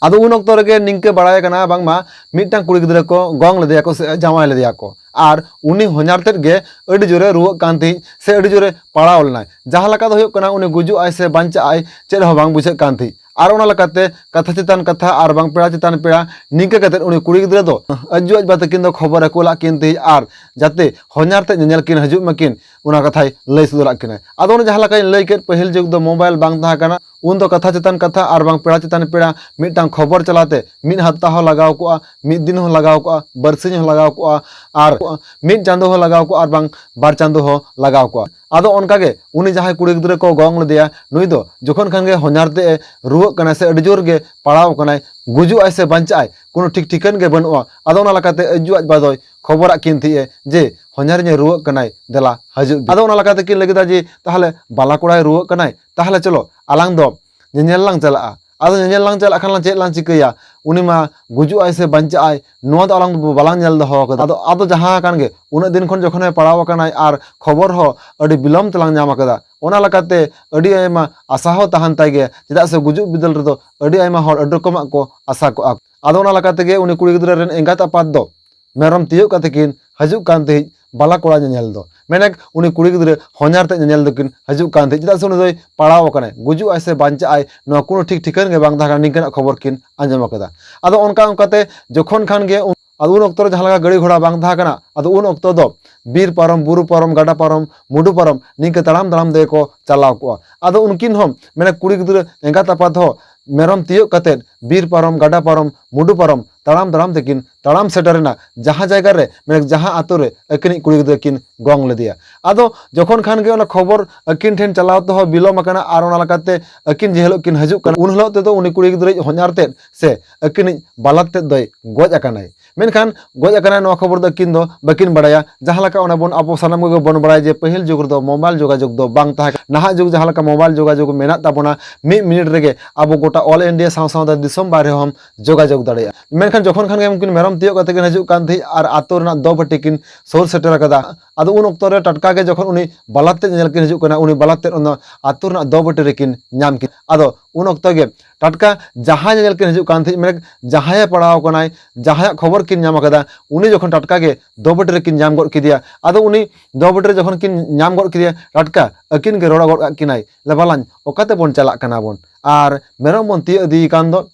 ᱟᱫᱚ ᱩᱱ ᱚᱠᱛᱚ ᱨᱮᱜᱮ ᱱᱤᱝᱠᱟᱹ ᱵᱟᱲᱟᱭ ᱠᱟᱱᱟ ᱵᱟᱝᱢᱟ ᱢᱤᱫᱴᱟᱝ ᱠᱩᱲᱤ ᱜᱤᱫᱽᱨᱟᱹ ᱠᱚ ᱜᱚᱝ ᱞᱮᱫᱮᱭᱟ ᱠᱚ ᱥᱮ ᱡᱟᱶᱟᱭ ᱞᱮᱫᱮᱭᱟ ᱠᱚ, ᱟᱨ ᱩᱱᱤ ᱦᱚᱧᱦᱟᱨ ᱛᱮᱫ ᱜᱮ ᱟᱹᱰᱤ ᱡᱳᱨᱮ ᱨᱩᱣᱟᱹᱜ ᱠᱟᱱ ᱛᱟᱦᱮᱸᱫ ᱥᱮ ᱟᱹᱰᱤ ᱡᱳᱨᱮ ᱯᱟᱲᱟᱣ ᱞᱮᱱᱟᱭ᱾ ᱡᱟᱦᱟᱸ ᱞᱮᱠᱟ ᱫᱚ ᱦᱩᱭᱩᱜ ᱠᱟᱱᱟ ᱩᱱᱤ ᱜᱩᱡᱩᱜ ᱟᱭ ᱥᱮ ᱵᱟᱧᱪᱟᱜ ᱟᱭ, ᱪᱮᱫ ᱦᱚᱸ ᱵᱟᱝ ᱵᱩᱡᱷᱟᱹᱜ ᱠᱟᱱ ᱛᱟᱦᱮᱸᱫ᱾ ᱟᱨ ᱚᱱᱟ ᱞᱮᱠᱟᱛᱮ ᱠᱟᱛᱷᱟ ᱪᱮᱛᱟᱱ ᱠᱟᱛᱷᱟ ᱟᱨ ᱵᱟᱝ ᱯᱮᱲᱟ ᱪᱮᱛᱟᱱ ᱯᱮᱲᱟ ᱱᱤᱝᱠᱟᱹ ᱠᱟᱛᱮᱫ ᱩᱱᱤ ᱠᱩᱲᱤ ᱜᱤᱫᱽᱨᱟᱹ ᱫᱚ ᱟᱡ ᱟᱭᱳ ᱟᱡ ᱵᱟ ᱛᱟᱹᱠᱤᱱ ᱫᱚ ᱠᱷᱚᱵᱚᱨᱮ ᱠᱩᱞᱟᱫ ᱠᱤᱱ ᱛᱟᱦᱮᱸᱫ, ᱟᱨ ᱡᱟᱛᱮ ᱦᱚᱧᱦᱟᱨ ᱛᱮᱫ ᱧᱮᱧᱮᱞ ᱠᱤᱱ ᱦᱤᱡᱩᱜ ᱢᱟᱹᱠᱤᱱ, ᱚᱱᱟ ᱠᱟᱛᱷᱟᱭ ᱞᱟᱹᱭ ᱥᱚᱫᱚᱨᱟᱫ ᱠᱤᱱᱟᱭ᱾ ᱟᱫᱚ ᱚᱱᱮ ᱡᱟᱦᱟᱸ ᱞᱮᱠᱟᱧ ᱞᱟᱹᱭ ᱠᱮᱫ, ᱯᱟᱹᱦᱤᱞ ᱡᱩᱜᱽ ᱫᱚ ᱢᱳᱵᱟᱭᱤᱞ ᱵᱟᱝ ᱛᱟᱦᱮᱸ ᱠᱟᱱᱟ, ᱩᱱ ᱫᱚ ᱠᱟᱛᱷᱟ ᱪᱮᱛᱟᱱ ᱠᱟᱛᱷᱟ ᱟᱨ ᱵᱟᱝ ᱯᱮᱲᱟ ᱪᱮᱛᱟᱱ ᱯᱮᱲᱟ ᱢᱤᱫᱴᱟᱝ ᱠᱷᱚᱵᱚᱨ ᱪᱟᱞᱟᱛᱮ ᱢᱤᱫ ᱦᱟᱯᱛᱟ ᱦᱚᱸ ᱞᱟᱜᱟᱣ ᱠᱚᱜᱼᱟ, ᱢᱤᱫ ᱫᱤᱱ ᱦᱚᱸ ᱞᱟᱜᱟᱣ ᱠᱚᱜᱼᱟ, ᱵᱟᱨᱥᱤᱧ ᱦᱚᱸ ᱞᱟᱜᱟᱣ ᱠᱚᱜᱼᱟ, ᱟᱨ ᱢᱤᱫ ᱪᱟᱸᱫᱚ ᱦᱚᱸ ᱞᱟᱜᱟᱣ ᱠᱚᱜᱼᱟ, ᱟᱨ ᱵᱟᱝ ᱵᱟᱨ ᱪᱟᱸᱫᱚ ᱦᱚᱸ ᱞᱟᱜᱟᱣ ᱠᱚᱜᱼᱟ᱾ ᱟᱫᱚ ᱚᱱᱠᱟ ᱜᱮ ᱩᱱᱤ ᱡᱟᱦᱟᱸᱭ ᱠᱩᱲᱤ ᱜᱤᱫᱽᱨᱟᱹ ᱠᱚ ᱜᱚᱝ ᱞᱮᱫᱮᱭᱟ, ᱱᱩᱭ ᱫᱚ ᱡᱚᱠᱷᱚᱱ ᱠᱷᱟᱱ ᱜᱮ ᱦᱚᱧᱦᱟᱨ ᱛᱮᱫ ᱮ ᱨᱩᱣᱟᱹᱜ ᱠᱟᱱᱟᱭ ᱥᱮ ᱟᱹᱰᱤ ᱡᱳᱨ ᱜᱮ ᱯᱟᱲᱟᱣ ᱠᱟᱱᱟᱭ, ᱜᱩᱡᱩᱜ ᱟᱭ ᱥᱮ ᱵᱟᱧᱪᱟᱜ ᱟᱭ, ᱠᱳᱱᱳ ᱴᱷᱤᱠ ᱴᱷᱤᱠᱟᱹᱱ ᱜᱮ ᱵᱟᱹᱱᱩᱜᱼᱟ᱾ ᱟᱫᱚ ᱚᱱᱟ ᱞᱮᱠᱟᱛᱮ ᱟᱡ ᱟᱭᱳ ᱟᱡ ᱵᱟ ᱫᱚᱭ ᱠᱷᱚᱵᱚᱨᱟᱫ ᱠᱤᱱ ᱛᱟᱦᱮᱸᱜᱼᱟ ᱡᱮ ᱦᱚᱧᱦᱟᱨᱤᱧ ᱮ ᱨᱩᱣᱟᱹᱜ ᱠᱟᱱᱟᱭ, ᱫᱮᱞᱟ ᱦᱤᱡᱩᱜ ᱵᱤᱱ᱾ ᱟᱫᱚ ᱚᱱᱟ ᱞᱮᱠᱟ ᱛᱮᱠᱤᱱ ᱞᱟᱹᱭ ᱠᱮᱫᱟ ᱡᱮ ᱛᱟᱦᱞᱮ ᱵᱟᱞᱟ ᱠᱚᱲᱟᱭ ᱨᱩᱣᱟᱹᱜ ᱠᱟᱱᱟᱭ, ᱛᱟᱦᱞᱮ ᱪᱚᱞᱚ ᱟᱞᱟᱝ ᱫᱚ ᱧᱮᱧᱮᱞ ᱞᱟᱝ ᱪᱟᱞᱟᱜᱼᱟ᱾ ᱟᱫᱚ ᱧᱮᱧᱮᱞ ᱞᱟᱝ ᱪᱟᱞᱟᱜ ᱠᱷᱟᱱ ᱞᱟᱝ ᱪᱮᱫ ᱞᱟᱝ ᱪᱤᱠᱟᱹᱭᱟ? ᱩᱱᱤ ᱢᱟ ᱜᱩᱡᱩᱜ ᱟᱭ ᱥᱮ ᱵᱟᱧᱪᱟᱜ ᱟᱭ, ᱱᱚᱣᱟ ᱫᱚ ᱟᱞᱟᱝ ᱫᱚ ᱵᱟᱞᱟᱝ ᱧᱮᱞ ᱫᱚᱦᱚ ᱟᱠᱟᱫᱟ᱾ ᱟᱫᱚ, ᱟᱫᱚ ᱡᱟᱦᱟᱸ ᱠᱟᱱ ᱜᱮ, ᱩᱱᱟᱹᱜ ᱫᱤᱱ ᱠᱷᱚᱱ ᱡᱚᱠᱷᱚᱱᱮ ᱯᱟᱲᱟᱣ ᱟᱠᱟᱱᱟᱭ ᱟᱨ ᱠᱷᱚᱵᱚᱨ ᱦᱚᱸ ᱟᱹᱰᱤ ᱵᱤᱞᱚᱢ ᱛᱮᱞᱟᱝ ᱧᱟᱢ ᱟᱠᱟᱫᱟ, ᱚᱱᱟ ᱞᱮᱠᱟᱛᱮ ᱟᱹᱰᱤ ᱟᱭᱢᱟ ᱟᱥᱟ ᱦᱚᱸ ᱛᱟᱦᱮᱱ ᱛᱟᱭ ᱜᱮᱭᱟ, ᱪᱮᱫᱟᱜ ᱥᱮ ᱜᱩᱡᱩᱜ ᱵᱤᱫᱟᱹᱞ ᱨᱮᱫᱚ ᱟᱹᱰᱤ ᱟᱭᱢᱟ ᱦᱚᱲ ᱟᱹᱰᱤ ᱨᱚᱠᱚᱢᱟᱜ ᱠᱚ ᱟᱥᱟ ᱠᱚᱜᱼᱟ᱾ ᱟᱫᱚ ᱚᱱᱟ ᱞᱮᱠᱟ ᱛᱮᱜᱮ ᱩᱱᱤ ᱠᱩᱲᱤ ᱜᱤᱫᱽᱨᱟᱹ ᱨᱮᱱ ᱮᱸᱜᱟᱛ ᱟᱯᱟᱛ ᱫᱚ ᱢᱮᱨᱚᱢ ᱛᱤᱭᱳᱜ ᱠᱟᱛᱮ ᱠᱤᱱ ᱦᱤᱡᱩᱜ ᱠᱟᱱ ᱛᱟᱦᱮᱸᱫ ᱵᱟᱞᱟ ᱠᱚᱲᱟ ᱧᱮᱧᱮᱞ ᱫᱚ᱾ ᱢᱮᱱᱮᱠ ᱩᱱᱤ ᱠᱩᱲᱤ ᱜᱤᱫᱽᱨᱟᱹ ᱦᱚᱧᱦᱟᱨ ᱛᱮᱫ ᱧᱮᱧᱮᱞ ᱫᱚᱠᱤᱱ ᱦᱤᱡᱩᱜ ᱠᱟᱱ ᱛᱟᱦᱮᱸᱫ, ᱪᱮᱫᱟᱜ ᱥᱮ ᱩᱱᱤ ᱫᱚᱭ ᱯᱟᱲᱟᱣ ᱟᱠᱟᱱᱟᱭ, ᱜᱩᱡᱩᱜ ᱟᱭ ᱥᱮ ᱵᱟᱧᱪᱟᱜ ᱟᱭ, ᱱᱚᱣᱟ ᱠᱳᱱᱳ ᱴᱷᱤᱠ ᱴᱷᱤᱠᱟᱹᱱ ᱜᱮ ᱵᱟᱝ ᱛᱟᱦᱮᱸ ᱠᱟᱱᱟ, ᱱᱤᱝᱠᱟᱹᱱᱟᱜ ᱠᱷᱚᱵᱚᱨ ᱠᱤᱱ ᱟᱸᱡᱚᱢ ᱟᱠᱟᱫᱟ᱾ ᱟᱫᱚ ᱚᱱᱠᱟ ᱚᱱᱠᱟᱛᱮ ᱡᱚᱠᱷᱚᱱ ᱠᱷᱟᱱ ᱜᱮ ᱩᱱ ᱟᱫᱚ ᱩᱱ ᱚᱠᱛᱚ ᱨᱮ ᱡᱟᱦᱟᱸ ᱞᱮᱠᱟ ᱜᱟᱹᱰᱤ ᱜᱷᱚᱲᱟ ᱵᱟᱝ ᱛᱟᱦᱮᱸ ᱠᱟᱱᱟ, ᱟᱫᱚ ᱩᱱ ᱚᱠᱛᱚ ᱫᱚ ᱵᱤᱨ ᱯᱟᱨᱚᱢ, ᱵᱩᱨᱩ ᱯᱟᱨᱚᱢ, ᱜᱟᱰᱟ ᱯᱟᱨᱚᱢ, ᱢᱩᱰᱩ ᱯᱟᱨᱚᱢ ᱱᱤᱝᱠᱟᱹ ᱛᱟᱲᱟᱢ ᱛᱟᱲᱟᱢ ᱛᱮᱜᱮ ᱠᱚ ᱪᱟᱞᱟᱣ ᱠᱚᱜᱼᱟ᱾ ᱟᱫᱚ ᱩᱱᱠᱤᱱ ᱦᱚᱸ ᱢᱟᱱᱮ ᱠᱩᱲᱤ ᱜᱤᱫᱽᱨᱟᱹ ᱮᱸᱜᱟᱛ ᱟᱯᱟᱛ ᱦᱚᱸ ᱢᱮᱨᱚᱢ ᱛᱤᱭᱳᱜ ᱠᱟᱛᱮᱫ ᱵᱤᱨ ᱯᱟᱨᱚᱢ, ᱜᱟᱰᱟ ᱯᱟᱨᱚᱢ, ᱢᱩᱰᱩ ᱯᱟᱨᱚᱢ ᱛᱟᱲᱟᱢ ᱛᱟᱲᱟᱢ ᱛᱮᱠᱤᱱ ᱛᱟᱲᱟᱢ ᱥᱮᱴᱮᱨᱮᱱᱟ ᱡᱟᱦᱟᱸ ᱡᱟᱭᱜᱟ ᱨᱮ, ᱢᱟᱱᱮ ᱡᱟᱦᱟᱸ ᱟᱛᱳ ᱨᱮ ᱟᱹᱠᱤᱱᱤᱡ ᱠᱩᱲᱤ ᱜᱤᱫᱽᱨᱟᱹ ᱠᱤᱱ ᱜᱚᱝ ᱞᱮᱫᱮᱭᱟ᱾ ᱟᱫᱚ ᱡᱚᱠᱷᱚᱱ ᱠᱷᱟᱱ ᱜᱮ ᱚᱱᱟ ᱠᱷᱚᱵᱚᱨ ᱟᱹᱠᱤᱱ ᱴᱷᱮᱱ ᱪᱟᱞᱟᱣ ᱛᱮᱦᱚᱸ ᱵᱤᱞᱚᱢ ᱟᱠᱟᱱᱟ, ᱟᱨ ᱚᱱᱟ ᱞᱮᱠᱟᱛᱮ ᱟᱹᱠᱤᱱ ᱡᱮ ᱦᱤᱞᱳᱜ ᱠᱤᱱ ᱦᱤᱡᱩᱜ ᱠᱟᱱᱟ, ᱩᱱ ᱦᱤᱞᱳᱜ ᱛᱮᱫᱚ ᱩᱱᱤ ᱠᱩᱲᱤ ᱜᱤᱫᱽᱨᱟᱹᱭᱤᱡ ᱦᱚᱧᱦᱟᱨ ᱛᱮᱫ ᱥᱮ ᱟᱹᱠᱤᱱᱤᱡ ᱵᱟᱞᱟᱫ ᱛᱮᱫ ᱫᱚᱭ ᱜᱚᱡ ᱟᱠᱟᱱᱟᱭ᱾ ᱢᱮᱱᱠᱷᱟᱱ ᱜᱚᱡ ᱟᱠᱟᱱᱟᱭ, ᱱᱚᱣᱟ ᱠᱷᱚᱵᱚᱨ ᱫᱚ ᱟᱹᱠᱤᱱ ᱫᱚ ᱵᱟᱹᱠᱤᱱ ᱵᱟᱲᱟᱭᱟ᱾ ᱡᱟᱦᱟᱸ ᱞᱮᱠᱟ ᱚᱱᱟ ᱵᱚᱱ, ᱟᱵᱚ ᱥᱟᱱᱟᱢ ᱠᱚᱜᱮ ᱵᱚᱱ ᱵᱟᱲᱟᱭᱟ ᱡᱮ ᱯᱟᱹᱦᱤᱞ ᱡᱩᱜᱽ ᱨᱮᱫᱚ ᱢᱳᱵᱟᱭᱤᱞ ᱡᱳᱜᱟᱡᱳᱜᱽ ᱫᱚ ᱵᱟᱝ ᱛᱟᱦᱮᱸ ᱠᱟᱱᱟ᱾ ᱱᱟᱦᱟᱜ ᱡᱩᱜᱽ ᱡᱟᱦᱟᱸ ᱞᱮᱠᱟ ᱢᱳᱵᱟᱭᱤᱞ ᱡᱳᱜᱟᱡᱳᱜᱽ ᱢᱮᱱᱟᱜ ᱛᱟᱵᱚᱱᱟ, ᱢᱤᱫ ᱢᱤᱱᱤᱴ ᱨᱮᱜᱮ ᱟᱵᱚ ᱜᱚᱴᱟ ᱚᱞ ᱤᱱᱰᱤᱭᱟ ᱥᱟᱶ ᱥᱟᱶᱛᱮ ᱫᱤᱥᱚᱢ ᱵᱟᱦᱨᱮ ᱦᱚᱸᱢ ᱡᱳᱜᱟᱡᱳᱜᱽ ᱫᱟᱲᱮᱭᱟᱜᱼᱟ᱾ ᱢᱮᱱᱠᱷᱟᱱ ᱡᱚᱠᱷᱚᱱ ᱠᱷᱟᱱ ᱜᱮ ᱩᱱᱠᱤᱱ ᱢᱮᱨᱚᱢ ᱛᱤᱭᱳᱜ ᱠᱟᱛᱮ ᱠᱤᱱ ᱦᱤᱡᱩᱜ ᱠᱟᱱ ᱛᱟᱦᱮᱸᱫ ᱟᱨ ᱟᱛᱳ ᱨᱮᱱᱟᱜ ᱫᱚ ᱵᱟᱹᱴᱤ ᱠᱤᱱ ᱥᱩᱨ ᱥᱮᱴᱮᱨ ᱟᱠᱟᱫᱟ, ᱟᱫᱚ ᱩᱱ ᱚᱠᱛᱚ ᱨᱮ ᱴᱟᱴᱠᱟ ᱜᱮ ᱡᱚᱠᱷᱚᱱ ᱩᱱᱤ ᱵᱟᱞᱟᱫ ᱛᱮᱫ ᱧᱮᱧᱮᱞ ᱠᱤᱱ ᱦᱤᱡᱩᱜ ᱠᱟᱱᱟ, ᱩᱱᱤ ᱵᱟᱞᱟᱫ ᱛᱮᱫ ᱚᱱᱟ ᱟᱛᱳ ᱨᱮᱱᱟᱜ ᱫᱚ ᱵᱟᱹᱴᱤ ᱨᱮᱠᱤᱱ ᱧᱟᱢ ᱠᱮᱫᱟ᱾ ᱟᱫᱚ ᱩᱱ ᱚᱠᱛᱚ ᱜᱮ ᱴᱟᱴᱠᱟ ᱡᱟᱦᱟᱸᱭ ᱧᱮᱧᱮᱞ ᱠᱤᱱ ᱦᱤᱡᱩᱜ ᱠᱟᱱ ᱛᱟᱦᱮᱸᱫ, ᱢᱟᱱᱮ ᱡᱟᱦᱟᱸᱭᱮ ᱯᱟᱲᱟᱣ ᱠᱟᱱᱟᱭ, ᱡᱟᱦᱟᱸᱭᱟᱜ ᱠᱷᱚᱵᱚᱨ ᱠᱤᱱ ᱧᱟᱢ ᱟᱠᱟᱫᱟ, ᱩᱱᱤ ᱡᱚᱠᱷᱚᱱ ᱴᱟᱴᱠᱟ ᱜᱮ ᱫᱚ ᱵᱟᱹᱴᱤ ᱨᱮᱠᱤᱱ ᱧᱟᱢ ᱜᱚᱫ ᱠᱮᱫᱮᱭᱟ, ᱟᱫᱚ ᱩᱱᱤ ᱫᱚ ᱵᱟᱹᱴᱤ ᱨᱮ ᱡᱚᱠᱷᱚᱱ ᱠᱤᱱ ᱧᱟᱢ ᱜᱚᱫ ᱠᱮᱫᱮᱭᱟ, ᱴᱟᱴᱠᱟ ᱟᱹᱠᱤᱱ ᱜᱮ ᱨᱚᱲ ᱜᱚᱫ ᱠᱟᱜ ᱠᱤᱱᱟᱭ, "ᱞᱮ ᱵᱟᱞᱟᱧ, ᱚᱠᱟᱛᱮ ᱵᱚᱱ ᱪᱟᱞᱟᱜ ᱠᱟᱱᱟ ᱵᱚᱱ? ᱟᱨ ᱢᱮᱨᱚᱢ ᱵᱚᱱ ᱛᱤᱭᱳᱜ ᱤᱫᱤᱭᱮ ᱠᱟᱱ ᱫᱚ?"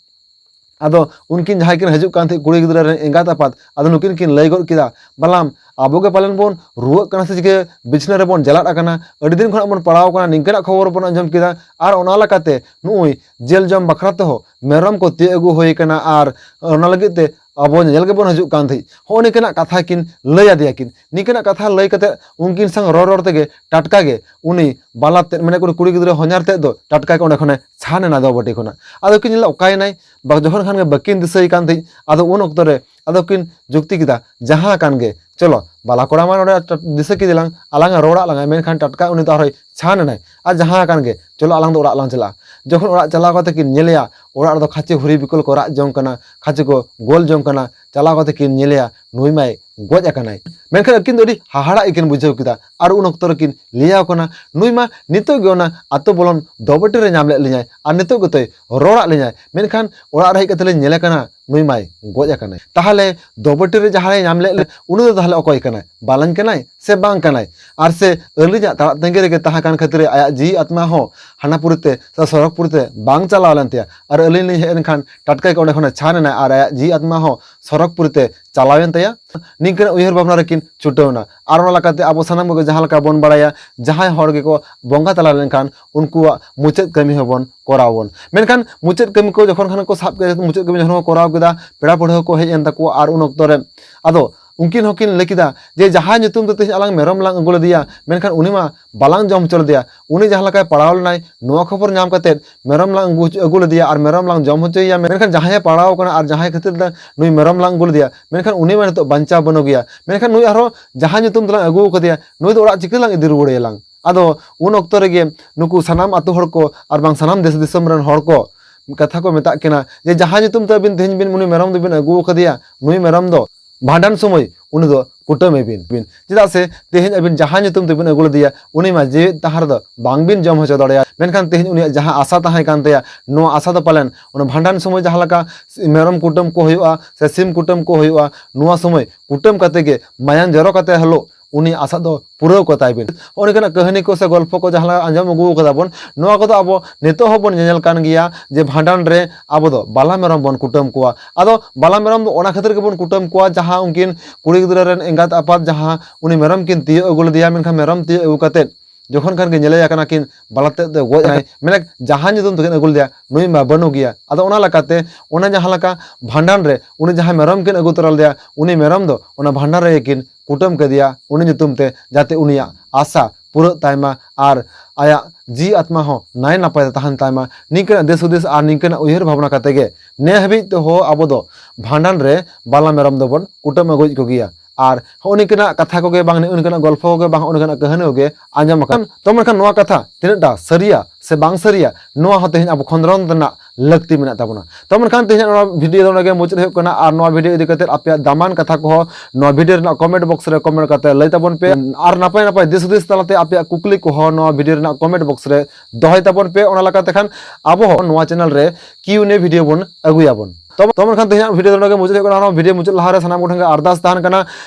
ᱟᱫᱚ ᱩᱱᱠᱤᱱ ᱡᱟᱦᱟᱸᱭ ᱠᱤᱱ ᱦᱤᱡᱩᱜ ᱠᱟᱱ ᱛᱟᱦᱮᱸᱫ, ᱠᱩᱲᱤ ᱜᱤᱫᱽᱨᱟᱹ ᱨᱮᱱ ᱮᱸᱜᱟᱛ ᱟᱯᱟᱛ, ᱟᱫᱚ ᱱᱩᱠᱤᱱ ᱠᱤᱱ ᱞᱟᱹᱭ ᱜᱚᱫ ᱠᱮᱫᱟ, "ᱵᱟᱞᱟᱢ, ᱟᱵᱚ ᱜᱮ ᱯᱟᱞᱮᱱ ᱵᱚᱱ ᱨᱩᱣᱟᱹᱜ ᱠᱟᱱᱟ ᱥᱮ ᱪᱤᱠᱟᱹ, ᱵᱤᱪᱷᱱᱟᱹ ᱨᱮᱵᱚᱱ ᱡᱟᱞᱟᱫ ᱟᱠᱟᱱᱟ, ᱟᱹᱰᱤ ᱫᱤᱱ ᱠᱷᱚᱱᱟᱜ ᱵᱚᱱ ᱯᱟᱲᱟᱣ ᱟᱠᱟᱱᱟ, ᱱᱤᱝᱠᱟᱹᱱᱟᱜ ᱠᱷᱚᱵᱚᱨ ᱵᱚᱱ ᱟᱸᱡᱚᱢ ᱠᱮᱫᱟ, ᱟᱨ ᱚᱱᱟ ᱞᱮᱠᱟᱛᱮ ᱱᱩᱜᱼᱩᱭ ᱡᱤᱞ ᱡᱚᱢ ᱵᱟᱠᱷᱨᱟ ᱛᱮᱦᱚᱸ ᱢᱮᱨᱚᱢ ᱠᱚ ᱛᱤᱭᱳᱜ ᱟᱹᱜᱩ ᱦᱩᱭ ᱟᱠᱟᱱᱟ, ᱟᱨ ᱚᱱᱟ ᱞᱟᱹᱜᱤᱫ ᱛᱮ ᱟᱵᱚ ᱧᱮᱧᱮᱞ ᱜᱮᱵᱚᱱ ᱦᱤᱡᱩᱜ ᱠᱟᱱ ᱛᱟᱦᱮᱸᱫ᱾" ᱦᱚᱸᱜᱼᱚ ᱱᱤᱝᱠᱟᱹᱱᱟᱜ ᱠᱟᱛᱷᱟ ᱠᱤᱱ ᱞᱟᱹᱭ ᱟᱫᱮᱭᱟ ᱠᱤᱱ᱾ ᱱᱤᱝᱠᱟᱹᱱᱟᱜ ᱠᱟᱛᱷᱟ ᱞᱟᱹᱭ ᱠᱟᱛᱮ ᱩᱱᱠᱤᱱ ᱥᱟᱶ ᱨᱚᱲ ᱨᱚᱲ ᱛᱮᱜᱮ ᱴᱟᱴᱠᱟ ᱜᱮ ᱩᱱᱤ ᱵᱟᱞᱟᱫ ᱛᱮᱫ, ᱢᱟᱱᱮ ᱩᱱᱤ ᱠᱩᱲᱤ ᱜᱤᱫᱽᱨᱟᱹ ᱦᱚᱧᱦᱟᱨ ᱛᱮᱫ ᱫᱚ ᱴᱟᱴᱠᱟ ᱜᱮ ᱚᱸᱰᱮ ᱠᱷᱚᱱᱮ ᱪᱷᱟᱱ ᱮᱱᱟ ᱫᱚ ᱵᱟᱹᱴᱤ ᱠᱷᱚᱱᱟᱜ᱾ ᱟᱫᱚ ᱠᱤᱱ ᱧᱮᱞᱟ ᱚᱠᱟᱭᱮᱱᱟᱭ, ᱵᱟ-, ᱡᱚᱠᱷᱚᱱ ᱠᱷᱟᱱ ᱜᱮ ᱵᱟᱹᱠᱤᱱ ᱫᱤᱥᱟᱹᱭᱮ ᱠᱟᱱ ᱛᱟᱦᱮᱸᱫ᱾ ᱟᱫᱚ ᱩᱱ ᱚᱠᱛᱚ ᱨᱮ ᱟᱫᱚ ᱠᱤᱱ ᱡᱩᱠᱛᱤ ᱠᱮᱫᱟ, "ᱡᱟᱦᱟᱸ ᱠᱟᱱ ᱜᱮ, ᱪᱚᱞᱚ, ᱵᱟᱞᱟ ᱠᱚᱲᱟ ᱢᱟ ᱱᱚᱰᱮ ᱫᱤᱥᱟᱹ ᱠᱮᱫᱮᱞᱟᱝ, ᱟᱞᱟᱝ ᱨᱚᱲᱟᱜ ᱞᱟᱝᱟ, ᱢᱮᱱᱠᱷᱟᱱ ᱴᱟᱴᱠᱟ ᱩᱱᱤ ᱫᱚ ᱟᱨᱦᱚᱸᱭ ᱪᱷᱟᱱ ᱮᱱᱟᱭ, ᱟᱨ ᱡᱟᱦᱟᱸ ᱠᱟᱱ ᱜᱮ, ᱪᱚᱞᱚ ᱟᱞᱟᱝ ᱫᱚ ᱚᱲᱟᱜ ᱞᱟᱝ ᱪᱟᱞᱟᱜᱼᱟ᱾" ᱡᱚᱠᱷᱚᱱ ᱚᱲᱟᱜ ᱪᱟᱞᱟᱣ ᱠᱟᱛᱮ ᱠᱤᱱ ᱧᱮᱞᱮᱭᱟ, ᱚᱲᱟᱜ ᱨᱮᱫᱚ ᱠᱷᱟᱹᱪᱤ ᱦᱩᱨᱤ ᱵᱤᱠᱚᱞ ᱠᱚ ᱨᱟᱜ ᱡᱚᱝ ᱠᱟᱱᱟ, ᱠᱷᱟᱹᱪᱤ ᱠᱚ ᱜᱳᱞ ᱡᱚᱝ ᱠᱟᱱᱟ᱾ ᱪᱟᱞᱟᱣ ᱠᱟᱛᱮ ᱠᱤᱱ ᱧᱮᱞᱮᱭᱟ, ᱱᱩᱭ ᱢᱟᱭ ᱜᱚᱡ ᱟᱠᱟᱱᱟᱭ᱾ ᱢᱮᱱᱠᱷᱟᱱ ᱟᱹᱠᱤᱱ ᱫᱚ ᱟᱹᱰᱤ ᱦᱟᱦᱟᱲᱟᱜ ᱜᱮᱠᱤᱱ ᱵᱩᱡᱷᱟᱹᱣ ᱠᱮᱫᱟ᱾ ᱟᱨ ᱩᱱ ᱚᱠᱛᱚ ᱨᱮᱠᱤᱱ ᱞᱟᱹᱭᱟᱣ ᱠᱟᱱᱟ, "ᱱᱩᱭ ᱢᱟ ᱱᱤᱛᱚᱜ ᱜᱮ ᱚᱱᱟ ᱟᱛᱳ ᱵᱚᱞᱚᱱ ᱫᱚᱵᱚᱴᱤ ᱨᱮ ᱧᱟᱢ ᱞᱮᱫ ᱞᱤᱧᱟᱭ, ᱟᱨ ᱱᱤᱛᱚᱜ ᱜᱮᱛᱚᱭ ᱨᱚᱲᱟᱜ ᱞᱤᱧᱟᱭ, ᱢᱮᱱᱠᱷᱟᱱ ᱚᱲᱟᱜ ᱨᱮ ᱦᱮᱡ ᱠᱟᱛᱮ ᱞᱤᱧ ᱧᱮᱞᱮ ᱠᱟᱱᱟ, ᱱᱩᱭ ᱢᱟᱭ ᱜᱚᱡ ᱟᱠᱟᱱᱟᱭ᱾ ᱛᱟᱦᱚᱞᱮ ᱫᱚᱵᱚᱴᱤ ᱨᱮ ᱡᱟᱦᱟᱸᱭ ᱧᱟᱢ ᱞᱮᱫ ᱞᱮ, ᱩᱱᱤ ᱫᱚ ᱛᱟᱦᱚᱞᱮ ᱚᱠᱚᱭ ᱠᱟᱱᱟᱭ? ᱵᱟᱞᱟᱧ ᱠᱟᱱᱟᱭ ᱥᱮ ᱵᱟᱝ ᱠᱟᱱᱟᱭ? ᱟᱨ ᱥᱮ ᱟᱹᱞᱤᱧᱟᱜ ᱛᱟᱲᱟᱜ ᱛᱟᱺᱜᱤ ᱨᱮᱜᱮ ᱛᱟᱦᱮᱸ ᱠᱟᱱ ᱠᱷᱟᱹᱛᱤᱨ ᱟᱭᱟᱜ ᱡᱤᱣᱤ ᱟᱛᱢᱟ ᱦᱚᱸ ᱦᱟᱱᱟ ᱯᱩᱨᱤ ᱛᱮ ᱥᱮ ᱥᱚᱨᱚᱜᱽ ᱯᱩᱨᱤ ᱛᱮ ᱵᱟᱝ ᱪᱟᱞᱟᱣ ᱞᱮᱱ ᱛᱟᱭᱟ, ᱟᱨ ᱟᱹᱞᱤᱧ ᱞᱤᱧ ᱦᱮᱡ ᱮᱱ ᱠᱷᱟᱱ ᱴᱟᱴᱠᱟ ᱜᱮ ᱚᱸᱰᱮ ᱠᱷᱚᱱᱮ ᱪᱷᱟᱱ ᱮᱱᱟ, ᱟᱨ ᱟᱭᱟᱜ ᱡᱤᱣᱤ ᱟᱛᱢᱟ ᱦᱚᱸ ᱥᱚᱨᱚᱜᱽ ᱯᱩᱨᱤ ᱛᱮ ᱪᱟᱞᱟᱣᱮᱱ ᱛᱟᱭᱟ᱾ ᱱᱤᱝᱠᱟᱹᱱᱟᱜ ᱩᱭᱦᱟᱹᱨ ᱵᱷᱟᱵᱽᱱᱟ ᱨᱮᱠᱤᱱ ᱪᱷᱩᱴᱟᱹᱣ ᱮᱱᱟ᱾ ᱟᱨ ᱚᱱᱟ ᱞᱮᱠᱟᱛᱮ ᱟᱵᱚ ᱥᱟᱱᱟᱢ ᱠᱚᱜᱮ ᱡᱟᱦᱟᱸ ᱞᱮᱠᱟ ᱵᱚᱱ ᱵᱟᱲᱟᱭᱟ, ᱡᱟᱦᱟᱸᱭ ᱦᱚᱲ ᱜᱮᱠᱚ ᱵᱚᱸᱜᱟ ᱛᱟᱞᱟ ᱞᱮᱱᱠᱷᱟᱱ ᱩᱱᱠᱩᱣᱟᱜ ᱢᱩᱪᱟᱹᱫ ᱠᱟᱹᱢᱤ ᱦᱚᱸᱵᱚᱱ ᱠᱚᱨᱟᱣ ᱵᱚᱱ᱾ ᱢᱮᱱᱠᱷᱟᱱ ᱢᱩᱪᱟᱹᱫ ᱠᱟᱹᱢᱤ ᱠᱚ ᱡᱚᱠᱷᱚᱱ ᱠᱷᱟᱱ ᱠᱚ ᱥᱟᱵ ᱠᱮᱫᱟ, ᱢᱩᱪᱟᱹᱫ ᱠᱟᱹᱢᱤ ᱡᱚᱠᱷᱚᱱ ᱠᱚ ᱠᱚᱨᱟᱣ ᱠᱮᱫᱟ, ᱯᱮᱲᱟ ᱯᱟᱹᱲᱦᱟᱹ ᱠᱚ ᱦᱮᱡ ᱮᱱ ᱛᱟᱠᱚᱣᱟ᱾ ᱟᱨ ᱩᱱ ᱚᱠᱛᱚ ᱨᱮ ᱟᱫᱚ ᱩᱱᱠᱤᱱ ᱦᱚᱸᱠᱤᱱ ᱞᱟᱹᱭ ᱠᱮᱫᱟ ᱡᱮ, "ᱡᱟᱦᱟᱸᱭ ᱧᱩᱛᱩᱢ ᱛᱮ ᱛᱮᱦᱮᱧ ᱟᱞᱟᱝ ᱢᱮᱨᱚᱢ ᱞᱟᱝ ᱟᱹᱜᱩ ᱞᱮᱫᱮᱭᱟ, ᱢᱮᱱᱠᱷᱟᱱ ᱩᱱᱤ ᱢᱟ ᱵᱟᱞᱟᱝ ᱡᱚᱢ ᱦᱚᱪᱚ ᱞᱮᱫᱮᱭᱟ, ᱩᱱᱤ ᱡᱟᱦᱟᱸ ᱞᱮᱠᱟᱭ ᱯᱟᱲᱟᱣ ᱞᱮᱱᱟᱭ, ᱱᱚᱣᱟ ᱠᱷᱚᱵᱚᱨ ᱧᱟᱢ ᱠᱟᱛᱮᱫ ᱢᱮᱨᱚᱢ ᱞᱟᱝ ᱟᱹᱜᱩ ᱦᱚᱪᱚ, ᱟᱹᱜᱩ ᱞᱮᱫᱮᱭᱟ ᱟᱨ ᱢᱮᱨᱚᱢ ᱞᱟᱝ ᱡᱚᱢ ᱦᱚᱪᱚᱭᱮᱭᱟ, ᱢᱮᱱᱠᱷᱟᱱ ᱡᱟᱦᱟᱸᱭᱮ ᱯᱟᱲᱟᱣ ᱠᱟᱱᱟ ᱟᱨ ᱡᱟᱦᱟᱸᱭ ᱠᱷᱟᱹᱛᱤᱨ ᱛᱮ ᱱᱩᱭ ᱢᱮᱨᱚᱢ ᱞᱟᱝ ᱟᱹᱜᱩ ᱞᱮᱫᱮᱭᱟ, ᱢᱮᱱᱠᱷᱟᱱ ᱩᱱᱤ ᱢᱟ ᱱᱤᱛᱚᱜ ᱵᱟᱧᱪᱟᱣ ᱵᱟᱹᱱᱩᱜ ᱜᱮᱭᱟ, ᱢᱮᱱᱠᱷᱟᱱ ᱱᱩᱭ ᱟᱨᱦᱚᱸ ᱡᱟᱦᱟᱸ ᱧᱩᱛᱩᱢ ᱛᱮᱞᱟᱝ ᱟᱹᱜᱩ ᱟᱠᱟᱫᱮᱭᱟ, ᱱᱩᱭ ᱫᱚ ᱚᱲᱟᱜ ᱪᱤᱠᱟᱹ ᱞᱟᱝ ᱤᱫᱤ ᱨᱩᱣᱟᱹᱲᱮᱭᱟ ᱞᱟᱝ?" ᱟᱫᱚ ᱩᱱ ᱚᱠᱛᱚ ᱨᱮᱜᱮ ᱱᱩᱠᱩ ᱥᱟᱱᱟᱢ ᱟᱹᱛᱩ ᱦᱚᱲ ᱠᱚ ᱟᱨ ᱵᱟᱝ ᱥᱟᱱᱟᱢ ᱫᱮᱥ ᱫᱤᱥᱚᱢ ᱨᱮᱱ ᱦᱚᱲ ᱠᱚ ᱠᱟᱛᱷᱟ ᱠᱚ ᱢᱮᱛᱟᱜ ᱠᱤᱱᱟ ᱡᱮ, "ᱡᱟᱦᱟᱸ ᱧᱩᱛᱩᱢ ᱛᱮ ᱟᱹᱵᱤᱱ ᱛᱮᱦᱮᱧ ᱵᱤᱱ ᱩᱱᱤ ᱢᱮᱨᱚᱢ ᱫᱚᱵᱤᱱ ᱟᱹᱜᱩ ᱟᱠᱟᱫᱮᱭᱟ, ᱱᱩᱭ ᱢᱮᱨᱚᱢ ᱫᱚ ᱵᱷᱟᱸᱰᱟᱱ ᱥᱚᱢᱚᱭ ᱩᱱᱤ ᱫᱚ ᱠᱩᱴᱟᱹᱢᱮ ᱵᱤᱱ᱾ ᱪᱮᱫᱟᱜ ᱥᱮ ᱛᱮᱦᱮᱧ ᱟᱹᱵᱤᱱ ᱡᱟᱦᱟᱸ ᱧᱩᱛᱩᱢ ᱛᱮᱵᱤᱱ ᱟᱹᱜᱩ ᱞᱮᱫᱮᱭᱟ, ᱩᱱᱤ ᱢᱟ ᱡᱮᱣᱮᱫ ᱛᱟᱦᱟᱸ ᱨᱮᱫᱚ ᱵᱟᱝᱵᱤᱱ ᱡᱚᱢ ᱦᱚᱪᱚ ᱫᱟᱲᱮᱭᱟᱜᱼᱟ, ᱢᱮᱱᱠᱷᱟᱱ ᱛᱮᱦᱮᱧ ᱩᱱᱤᱭᱟᱜ ᱡᱟᱦᱟᱸ ᱟᱥᱟ ᱛᱟᱦᱮᱸ ᱠᱟᱱ ᱛᱟᱭᱟ, ᱱᱚᱣᱟ ᱟᱥᱟ ᱫᱚ ᱯᱟᱞᱮᱱ ᱚᱱᱟ ᱵᱷᱟᱸᱰᱟᱱ ᱥᱚᱢᱚᱭ ᱡᱟᱦᱟᱸ ᱞᱮᱠᱟ ᱢᱮᱨᱚᱢ ᱠᱩᱴᱟᱹᱢ ᱠᱚ ᱦᱩᱭᱩᱜᱼᱟ ᱥᱮ ᱥᱤᱢ ᱠᱩᱴᱟᱹᱢ ᱠᱚ ᱦᱩᱭᱩᱜᱼᱟ, ᱱᱚᱣᱟ ᱥᱚᱢᱚᱭ ᱠᱩᱴᱟᱹᱢ ᱠᱟᱛᱮ ᱜᱮ ᱢᱟᱭᱟᱝ ᱡᱚᱨᱚ ᱠᱟᱛᱮ ᱦᱤᱞᱳᱜ ᱩᱱᱤ ᱟᱥᱟ ᱫᱚ ᱯᱩᱨᱟᱹᱣ ᱠᱟᱛᱟᱭ ᱵᱤᱱ᱾" ᱦᱚᱸᱜᱼᱚ ᱱᱚᱝᱠᱟᱱᱟᱜ ᱠᱟᱹᱦᱱᱤ ᱠᱚ ᱥᱮ ᱜᱚᱞᱯᱷᱚ ᱠᱚ ᱡᱟᱦᱟᱸ ᱞᱮᱠᱟ ᱟᱸᱡᱚᱢ ᱟᱹᱜᱩ ᱠᱟᱫᱟ ᱵᱚᱱ, ᱱᱚᱣᱟ ᱠᱚᱫᱚ ᱟᱵᱚ ᱱᱤᱛᱚᱜ ᱦᱚᱸᱵᱚᱱ ᱧᱮᱧᱮᱞ ᱠᱟᱱ ᱜᱮᱭᱟ ᱡᱮ ᱵᱷᱟᱸᱰᱟᱱ ᱨᱮ ᱟᱵᱚ ᱫᱚ ᱵᱟᱞᱟ ᱢᱮᱨᱚᱢ ᱵᱚᱱ ᱠᱩᱴᱟᱹᱢ ᱠᱚᱣᱟ᱾ ᱟᱫᱚ ᱵᱟᱞᱟ ᱢᱮᱨᱚᱢ ᱫᱚ ᱚᱱᱟ ᱠᱷᱟᱹᱛᱤᱨ ᱜᱮᱵᱚᱱ ᱠᱩᱴᱟᱹᱢ ᱠᱚᱣᱟ, ᱡᱟᱦᱟᱸ ᱩᱱᱠᱤᱱ ᱠᱩᱲᱤ ᱜᱤᱫᱽᱨᱟᱹ ᱨᱮᱱ ᱮᱸᱜᱟᱛ ᱟᱯᱟᱛ ᱡᱟᱦᱟᱸ ᱩᱱᱤ ᱢᱮᱨᱚᱢ ᱠᱤᱱ ᱛᱤᱭᱳᱜ ᱟᱹᱜᱩ ᱞᱮᱫᱮᱭᱟ, ᱢᱮᱱᱠᱷᱟᱱ ᱢᱮᱨᱚᱢ ᱛᱤᱭᱳᱜ ᱟᱹᱜᱩ ᱠᱟᱛᱮᱫ ᱡᱚᱠᱷᱚᱱ ᱠᱷᱟᱱ ᱜᱮ ᱧᱮᱞᱮ ᱠᱟᱱᱟ ᱠᱤᱱ ᱵᱟᱞᱟ ᱛᱮᱫ ᱫᱚ ᱜᱚᱡ ᱮᱱᱟᱭ, ᱢᱮᱱᱮ ᱡᱟᱦᱟᱸ ᱧᱩᱛᱩᱢ ᱛᱮᱠᱤᱱ ᱟᱹᱜᱩ ᱞᱮᱫᱮᱭᱟ, ᱱᱩᱭ ᱢᱟ ᱵᱟᱹᱱᱩᱜ ᱜᱮᱭᱟ᱾ ᱟᱫᱚ ᱚᱱᱟ ᱞᱮᱠᱟᱛᱮ ᱚᱱᱟ ᱡᱟᱦᱟᱸ ᱞᱮᱠᱟ ᱵᱷᱟᱸᱰᱟᱱ ᱨᱮ ᱩᱱᱤ ᱡᱟᱦᱟᱸᱭ ᱢᱮᱨᱚᱢ ᱠᱤᱱ ᱟᱹᱜᱩ ᱛᱚᱨᱟ ᱞᱮᱫᱮᱭᱟ, ᱩᱱᱤ ᱢᱮᱨᱚᱢ ᱫᱚ ᱚᱱᱟ ᱵᱷᱟᱸᱰᱟᱱ ᱨᱮᱜᱮ ᱠᱤᱱ ᱠᱩᱴᱟᱹᱢ ᱠᱮᱫᱮᱭᱟ, ᱩᱱᱤ ᱧᱩᱛᱩᱢ ᱛᱮ, ᱡᱟᱛᱮ ᱩᱱᱤᱭᱟᱜ ᱟᱥᱟ ᱯᱩᱨᱟᱹᱜ ᱛᱟᱭ ᱢᱟ ᱟᱨ ᱟᱭᱟᱜ ᱡᱤᱣᱤ ᱟᱛᱢᱟ ᱦᱚᱸ ᱱᱟᱭ ᱱᱟᱯᱟᱭ ᱛᱮ ᱛᱟᱦᱮᱱ ᱛᱟᱭ ᱢᱟ᱾ ᱱᱤᱝᱠᱟᱹᱱᱟᱜ ᱫᱤᱥ ᱦᱩᱫᱤᱥ ᱟᱨ ᱱᱤᱝᱠᱟᱹᱱᱟᱜ ᱩᱭᱦᱟᱹᱨ ᱵᱷᱟᱵᱽᱱᱟ ᱠᱟᱛᱮ ᱜᱮ ᱱᱮ ᱦᱟᱹᱵᱤᱡ ᱛᱮᱦᱚᱸ ᱟᱵᱚ ᱫᱚ ᱵᱷᱟᱸᱰᱟᱱ ᱨᱮ ᱵᱟᱞᱟ ᱢᱮᱨᱚᱢ ᱫᱚᱵᱚᱱ ᱠᱩᱴᱟᱹᱢ ᱟᱹᱜᱩᱭᱮᱫ ᱠᱚᱜᱮᱭᱟ᱾ ᱟᱨ ᱦᱚᱸᱜᱼᱚ ᱱᱤᱝᱠᱟᱹᱱᱟᱜ ᱠᱟᱛᱷᱟ ᱠᱚᱜᱮ ᱵᱟᱝ, ᱱᱤᱝᱠᱟᱹᱱᱟᱜ ᱜᱚᱞᱯᱷᱚ ᱠᱚᱜᱮ ᱵᱟᱝ, ᱱᱤᱝᱠᱟᱹᱱᱟᱜ ᱠᱟᱹᱦᱱᱤ ᱠᱚᱜᱮ ᱟᱸᱡᱚᱢ ᱟᱠᱟᱱ᱾ ᱛᱚ ᱢᱮᱱᱠᱷᱟᱱ ᱱᱚᱣᱟ ᱠᱟᱛᱷᱟ ᱛᱤᱱᱟᱹᱜ ᱴᱟ ᱥᱟᱹᱨᱤᱭᱟ ᱥᱮ ᱵᱟᱝ ᱥᱟᱹᱨᱤᱭᱟ, ᱱᱚᱣᱟ ᱦᱚᱸ ᱛᱮᱦᱮᱧ ᱟᱵᱚ ᱠᱷᱚᱸᱫᱽᱨᱚᱸᱫ ᱨᱮᱱᱟᱜ ᱞᱟᱹᱠᱛᱤ ᱢᱮᱱᱟᱜ ᱛᱟᱵᱚᱱᱟ᱾ ᱛᱚ ᱢᱮᱱᱠᱷᱟᱱ ᱛᱮᱦᱮᱧᱟᱜ ᱱᱚᱣᱟ ᱵᱷᱤᱰᱤᱭᱳ ᱫᱚ ᱱᱚᱰᱮ ᱜᱮ ᱢᱩᱪᱟᱹᱫ ᱦᱩᱭᱩᱜ ᱠᱟᱱᱟ᱾ ᱟᱨ ᱱᱚᱣᱟ ᱵᱷᱤᱰᱤᱭᱳ ᱤᱫᱤ ᱠᱟᱛᱮ ᱟᱯᱮᱭᱟᱜ ᱫᱟᱢᱟᱱ ᱠᱟᱛᱷᱟ ᱠᱚᱦᱚᱸ ᱱᱚᱣᱟ ᱵᱷᱤᱰᱤᱭᱳ ᱨᱮᱱᱟᱜ ᱠᱚᱢᱮᱱᱴ ᱵᱚᱠᱥ ᱨᱮ ᱠᱚᱢᱮᱱᱴ ᱠᱟᱛᱮ ᱞᱟᱹᱭ ᱛᱟᱵᱚᱱ ᱯᱮ᱾ ᱟᱨ ᱱᱟᱯᱟᱭ ᱱᱟᱯᱟᱭ ᱫᱤᱥ ᱦᱩᱫᱤᱥ ᱛᱟᱞᱟᱛᱮ ᱟᱯᱮᱭᱟᱜ ᱠᱩᱠᱞᱤ ᱠᱚᱦᱚᱸ ᱱᱚᱣᱟ ᱵᱷᱤᱰᱤᱭᱳ ᱨᱮᱱᱟᱜ ᱠᱚᱢᱮᱱᱴ ᱵᱚᱠᱥ ᱨᱮ ᱫᱚᱦᱚᱭ ᱛᱟᱵᱚᱱ ᱯᱮ᱾ ᱚᱱᱟ ᱞᱮᱠᱟᱛᱮ ᱠᱷᱟᱱ ᱟᱵᱚ ᱦᱚᱸ ᱱᱚᱣᱟ ᱪᱮᱱᱮᱞ ᱨᱮ ᱠᱤᱭᱩ ᱮᱱ ᱮ ᱵᱷᱤᱰᱤᱭᱳ ᱵᱚᱱ ᱟᱹᱜᱩᱭᱟᱵᱚᱱ᱾ ᱛᱚ ᱛᱚ ᱢᱮᱱᱠᱷᱟᱱ ᱛᱮᱦᱮᱧᱟᱜ ᱵᱷᱤᱰᱤᱭᱳ ᱫᱚ ᱱᱚᱰᱮ ᱜᱮ ᱢᱩᱪᱟᱹᱫ ᱦᱩᱭᱩᱜ ᱠᱟᱱᱟ᱾ ᱱᱚᱣᱟ ᱵᱷᱤᱰᱤᱭᱳ ᱢᱩᱪᱟᱹᱫ ᱞᱟᱦᱟᱨᱮ ᱥᱟᱱᱟᱢ ᱠᱚᱴᱷᱮᱱ ᱜᱮ ᱟᱨᱫᱟᱥ ᱛᱟᱦᱮᱱ ᱠᱟᱱᱟ,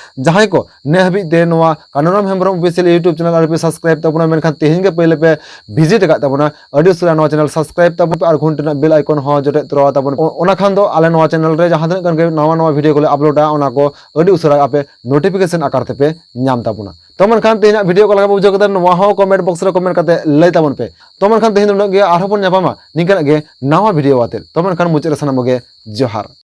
ᱡᱟᱦᱟᱸᱭ ᱠᱚ ᱱᱮ ᱦᱟᱹᱵᱤᱡ ᱛᱮ ᱱᱚᱣᱟ ᱠᱟᱱᱩᱨᱟᱢ ᱦᱮᱢᱵᱨᱚᱢ ᱚᱯᱷᱤᱥᱤᱭᱟᱞ ᱭᱩᱴᱩᱵᱽ ᱪᱮᱱᱮᱞ ᱟᱹᱣᱨᱤ ᱯᱮ ᱥᱟᱵᱥᱠᱨᱟᱭᱤᱵ ᱛᱟᱵᱚᱱᱟ, ᱢᱮᱱᱠᱷᱟᱱ ᱛᱮᱦᱮᱧ ᱜᱮ ᱯᱟᱹᱭᱞᱟᱹ ᱯᱮ ᱵᱷᱤᱡᱤᱴ ᱟᱠᱟᱫ ᱛᱟᱵᱚᱱᱟ, ᱟᱹᱰᱤ ᱩᱥᱟᱹᱨᱟ ᱱᱚᱣᱟ ᱪᱮᱱᱮᱞ ᱥᱟᱵᱥᱠᱨᱟᱭᱤᱵ ᱛᱟᱵᱚᱱ ᱯᱮ ᱟᱨ ᱜᱷᱩᱱᱴᱤ ᱨᱮᱱᱟᱜ ᱵᱮᱞ ᱟᱭᱠᱚᱱ ᱦᱚᱸ ᱡᱚᱴᱮᱫ ᱛᱚᱨᱟᱣ ᱛᱟᱵᱚᱱ ᱯᱮ᱾ ᱚᱱᱟ ᱠᱷᱟᱱ ᱫᱚ ᱟᱞᱮ ᱱᱚᱣᱟ ᱪᱮᱱᱮᱞ ᱨᱮ ᱡᱟᱦᱟᱸ ᱛᱤᱱᱟᱹᱜ ᱜᱟᱱ ᱜᱮ ᱱᱟᱣᱟ ᱱᱟᱣᱟ ᱵᱷᱤᱰᱤᱭᱳ ᱠᱚᱞᱮ ᱟᱯᱞᱳᱰᱟ, ᱚᱱᱟ ᱠᱚ ᱟᱹᱰᱤ ᱩᱥᱟᱹᱨᱟ ᱟᱯᱮ ᱱᱳᱴᱤᱯᱷᱤᱠᱮᱥᱚᱱ ᱟᱠᱟᱨ ᱛᱮᱯᱮ ᱧᱟᱢ ᱛᱟᱵᱚᱱᱟ᱾ ᱛᱚ ᱢᱮᱱᱠᱷᱟᱱ ᱛᱮᱦᱮᱧᱟᱜ ᱵᱷᱤᱰᱤᱭᱳ ᱚᱠᱟ ᱞᱮᱠᱟ ᱯᱮ ᱵᱩᱡᱷᱟᱹᱣ ᱠᱮᱫᱟ, ᱱᱚᱣᱟ ᱦᱚᱸ ᱠᱚᱢᱮᱱᱴ ᱵᱚᱠᱥ ᱨᱮ ᱠᱚᱢᱮᱱᱴ ᱠᱟᱛᱮ ᱞᱟᱹᱭ ᱛᱟᱵᱚᱱ ᱯᱮ᱾ ᱛᱚ ᱢᱮᱱᱠᱷᱟᱱ ᱛᱮᱦᱮᱧ ᱫᱚ ᱩᱱᱟᱹᱜ ᱜᱮ, ᱟᱨᱦᱚᱸ ᱵᱚᱱ ᱧᱟᱯᱟᱢᱟ ᱱᱤᱝᱠᱟᱹᱱᱟᱜ ᱜᱮ ᱱᱟᱣᱟ ᱵᱷᱤᱰᱤᱭᱳ ᱟᱛᱮ᱾ ᱛᱚ ᱢᱮᱱᱠᱷᱟᱱ ᱢᱩᱪᱟᱹᱫ ᱨᱮ ᱥᱟᱱᱟᱢ ᱠᱚᱜᱮ ᱡᱚᱦᱟᱨ᱾